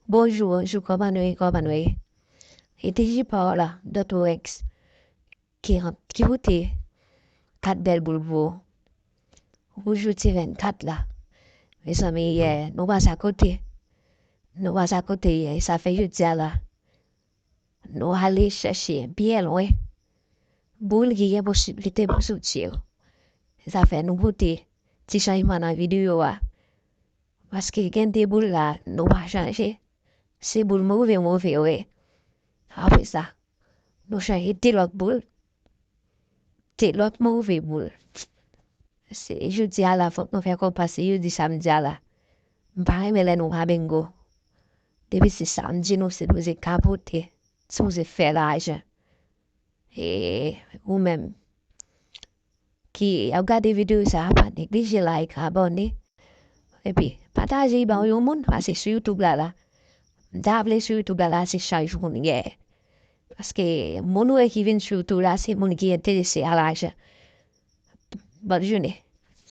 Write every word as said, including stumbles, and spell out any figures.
Bonjou, bonjou, kòman nou ye, kòman nou ye? E te jipa w la, Dòkta Rex, ki, ki pote kat bèl boul pou ou. Pou jou ti vennkat la. Mezanmi, yè, nou pase akote. Nou pase akote yè, e sa fè jodi a la. Nou ale chèche byen lwen. Boul ki gen posiblite pou soti yo. E sa fè nou pote ti chanjman nan videyo a. Paske gen de boul la, nou pa chanje. Se boul move, move yo ye. Apre sa, nou chanje de lòt boul. De lòt move boul. Se jodi a la, fòk nou fè kòb pase jodi samdi a la. M pa renmen lè nou pa bingo. Depi se samdi, nou sipoze kapote. Sipoze fè lajan. E ou menm ki ap gade videyo sa a, pa neglije like, abòne. Epi, pataje l ba yon moun, paske sou YouTube la, la. M ta vle sou YouTube la, la, se chak jou moun gen. Paske moun ou wè ki vin sou YouTube la, se moun ki enterese a lajan. Bòn jounen.